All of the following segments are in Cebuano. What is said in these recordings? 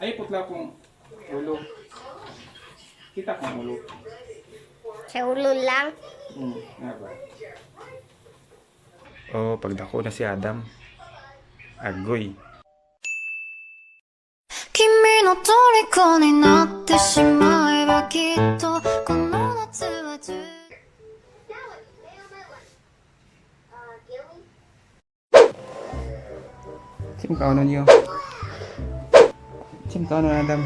Ay, putla kong ulo. Kita kong ulo. Sa ulo lang. Nga ba? Oh, pagdako na si Adam. Agoy. 君の虜になってしまえばきっとこの夏は充 Sim kaunon niyo. Sim kaunon, Adam.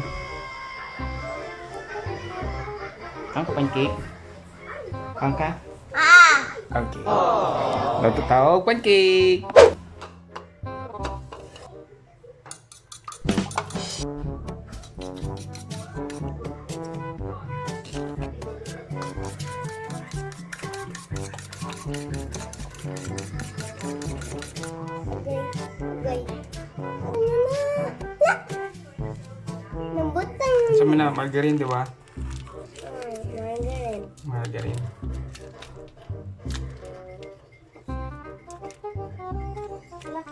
Kaon ka pancake? Kaon ka? Ah! Okay. Luto tawag pancake. Okay. Okay. Ano na? La! Nabutang. Sa na margarine, di ba? Margarine. Margarine. La.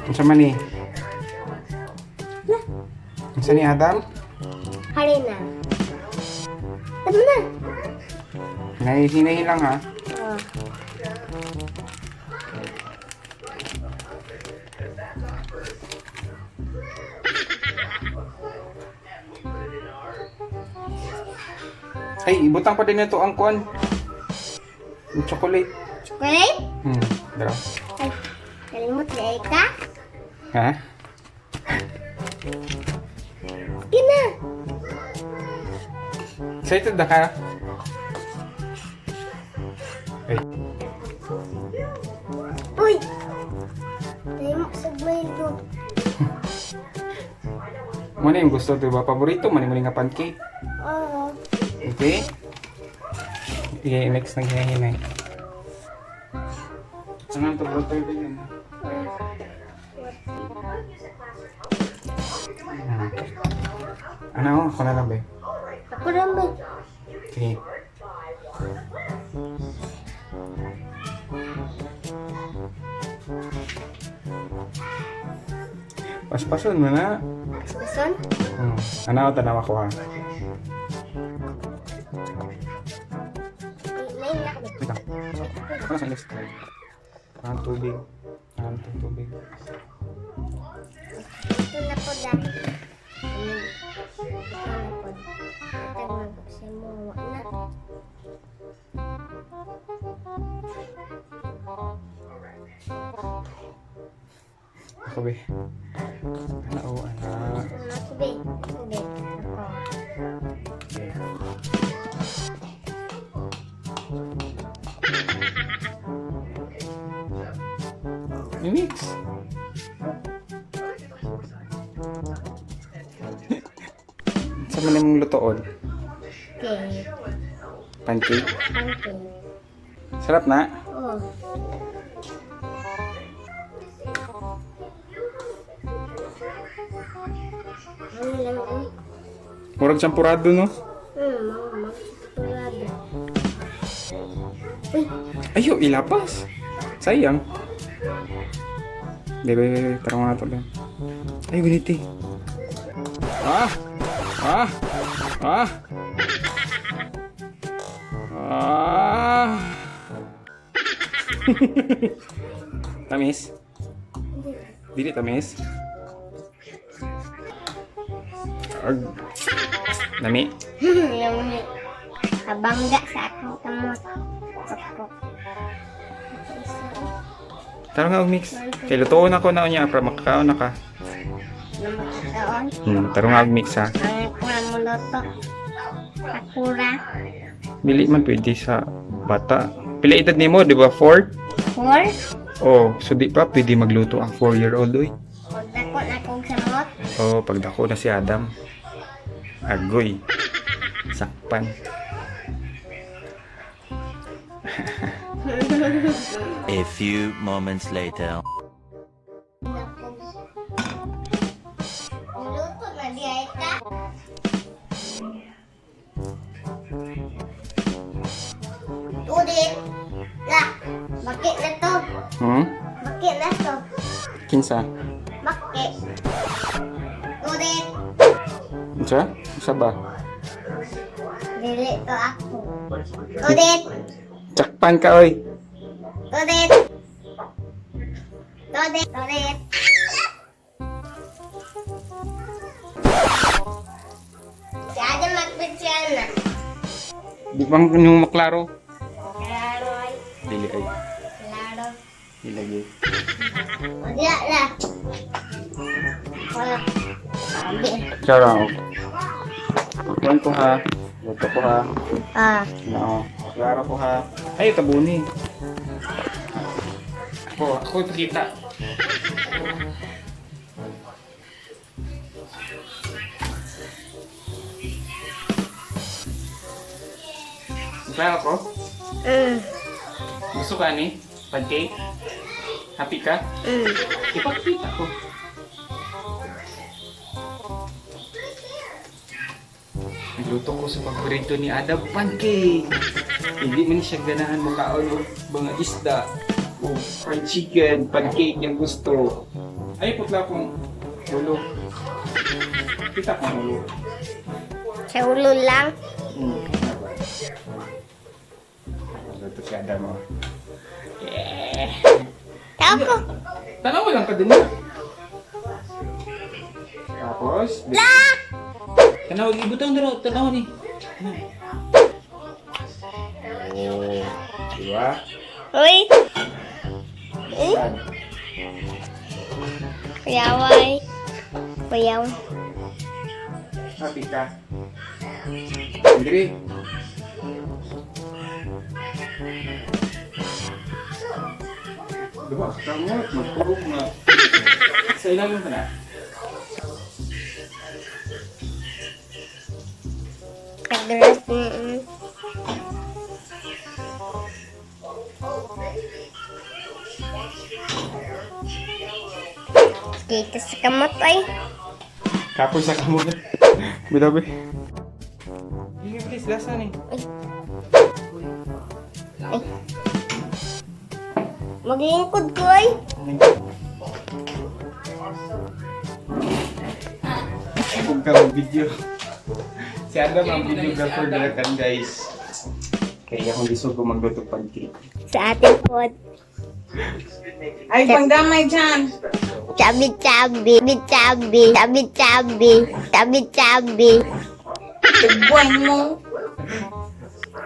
Unsa man ni? Unsa ni, Adam? Harina. Tama na. Hinay-hinay lang ha. Oh. Ay, ibutang pa din na ito ang kuan. Yung chocolate. Chocolate? Dalaw. Ay, kalimot na ka? Ha? Sige na. Excited na ka? Ay, Uy! Kalimot sa mayro. mo na yung gusto, di ba? Paborito, man mo nga pancake. Oo. Okay? I-mix ng hinahinay. Saan ang butter din yun? Ano? Ako na lang ba? Ako naman. Sige. Paspason mo na. Gusto? Ano, tanawa ko ha. May na kami. Wait lang. Ako na sa ilis. Ang tubig. Ang tubig. Ito na po dahil. Ito na po. Tagnan ko sa mo. Na. Ako be. Ano, oh, ano. Ito na ako be. Ako be. Ako. Okay. Mix. Sa man imong lutoon? Okay. Pancake? Pancake. Sarap na? Oh. Ano lang eh? Murag champurado, no? Mga magsigurado. Uy! Ayo, ilapas. Sayang. Bebe, bebe, tara mo na to, bebe. Ay, guniti. Ah! Ah! Ah! Ah! Tamis? Dili tamis? Ag. Nami? Lami. Kabangga sa akong kamot. Ako. Tara nga, mix. Kay lutuon ako na niya para makakaon na ka. Namakakaon. Tara nga og mix ha. Ang kura mo luto. Sakura. Dili man pwede sa bata. Pila edad nimo, di ba? 4? 4. Oh, so di pa pwede magluto ang 4-year-old oy. Pagdako na kong samot. Oh, pagdako na si Adam. Agoy. Sakpan. A few moments later. Luto na di ay ka. Kinsa? Bakit? Ulit. Unsa? Unsa ba? Dili to ako. Ulit. Tsakpan ka oy. Ulit. Ulit. Ulit. Si Adam magpitsyan na. Di bang nyo maklaro? Klaro ay. Dili ay. Klaro. Ilagay. O diya la. Wala. Sabi. Charo. Kuan ko ha. Luto ko ha. Ah. No. Klaro ko ha. Ay, tabuni. Ako, ako ipakita. Klaro ko? Mm. Gusto ka ni? Pancake? Happy ka? Mm. Ipakita ko. Nagluto ko sa paborito ni Adam, pancake! Hindi man siya ganahan makaon og mga isda o fried chicken, pancake yung gusto. Ay, putla akong ulo. Kita kong ulo. Sa ulo lang. Luto si Adam, oh. Tao ko. Tanaw lang ka din na. Tapos, La! Tanaw, ibutang daro, tanaw ni. Oh, di ba? Uy. Eh? Kuyaway. Kuyaw. Happy ka. Andre. Diba, kamot, magpurog na. Sa ilalim pa na. Kagras. Mm. Dito sa kamot ay. Kapoy sa kamot. Bidabi. Hindi, please, lasa ni. Ay. Maglingkod ko ay. Huwag ka mag-video. Si Adam ang videographer nila kan guys. Kaya akong gusto ko magluto pancake. Sa ating pod. Ay, pangdamay dyan. Tabi tabi, tabi, tabi tabi, tabi tabi, Tigbuan mo.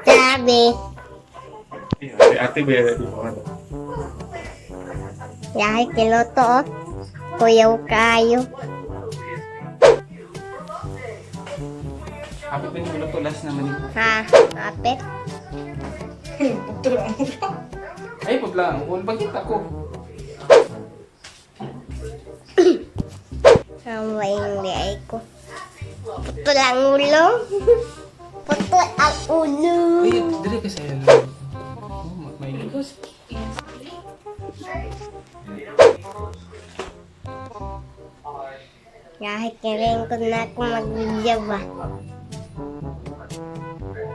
tabi. Ate, ate, bayaran mo. Dahil kiloto oh. Kuyaw kayo. Kapit pa yung luto last naman eh. Ha, kapit. Ay, pagla, ang bakit ako? Ang hindi ay ko. Putol ang ulo. Putol ang ulo. Ay, dire kasi ayan. Oh, may Kahit ko na ako mag-video ba.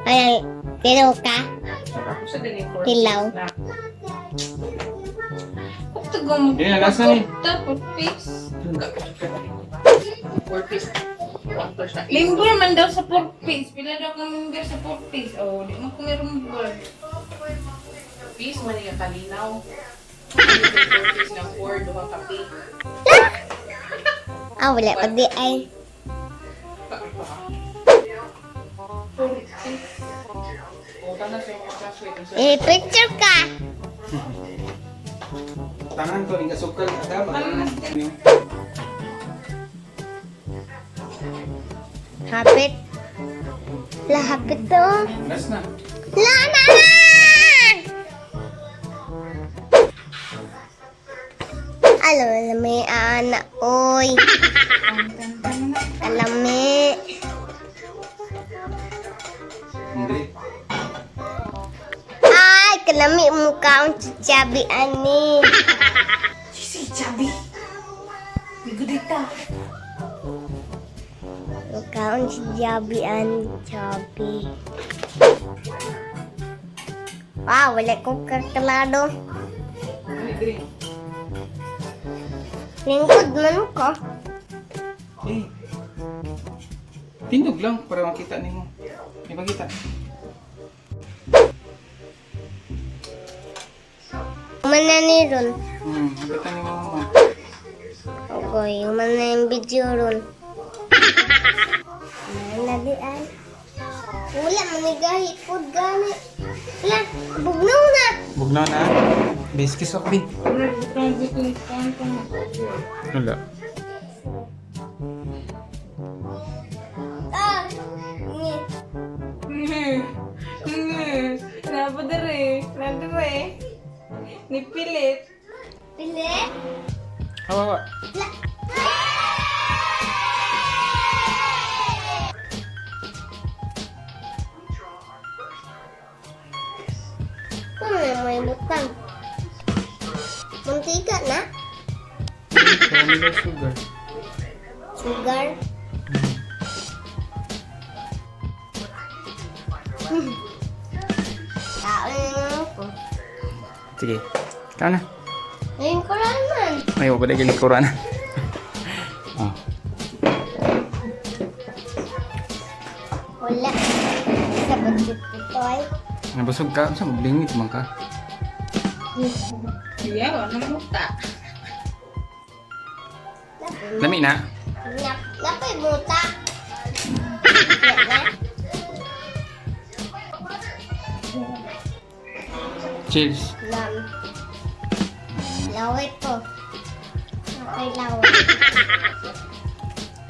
Ay, kilaw ka? Kilaw. Tugong Hindi na, lasa ni. Tapos, piece. Linggo man daw sa 4 piece. Pila daw ka member sa 4 piece. Oh, di mo ko meron board. Piece man nga kalinaw. Piece na 4 duha ka piece. Ah, wala pa di ay. O kana sa mga classmate unsa Eh, picture ka. Tangan ko, ning asukal. Adam, Hapit. La, hapit to. Last na. La, na, na! Alam, may ana, oy. Alami. Hindi. Ay, kalami mukha ang chichabi ani. Si Chabi. Bigo dita. Mukha ang chichabi ani, chabi. Wow, wala kong kaklaro. Dali, dali. Lingkod man ko. Eh. Tindog lang para makita nimo. May makita. Human na ni ron. Makita ni mama. Okay, human na yung video ron. Human na di ay. Wala, manigahi pod gani. Wala, bugnaw na. Bugnaw na. Biskis ako, bi. Wala. Ah, ni. Napadere, nadere. Nipilit. Pili. Hawa, Wala. Kung na may butang. Muntika na. Vanilla sugar. Sugar. Kaon ko. Sige. Ikaw na. Ngayon ko lang man. Ay, wala galing ko na. Ah. Wala. Sa bagit ito ay. Nabusog ka? Sa maglingit man ka. Yeah, wala muta. Lami na. Napay buta. Wala na. Cheers. Lam. Laway ko. Napay laway.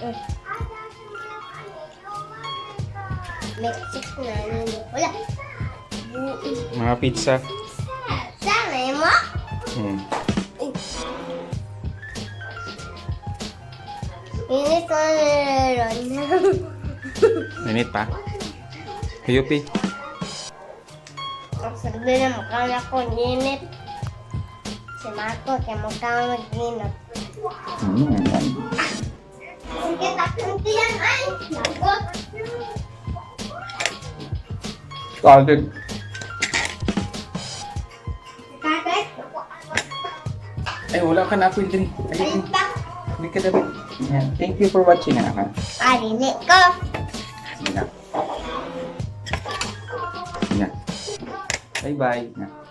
Eh. Mexic na nino. Wala. Buo. Mga pizza. Sana mo? Init ko na ron. Minute pa. Hayupi. Ang sabi na mukha na ko, ninit. Si Marco, kaya mukha mag-ninot. Sige, takang tiyan ay! Lagot! Solid. Tatay? Ay, wala ka na ako, Idri. Ay, pa! Hindi ka dapat. Yan. Thank you for watching, anak. Arinig ko! Sige na. Sige na. Bye-bye. Na.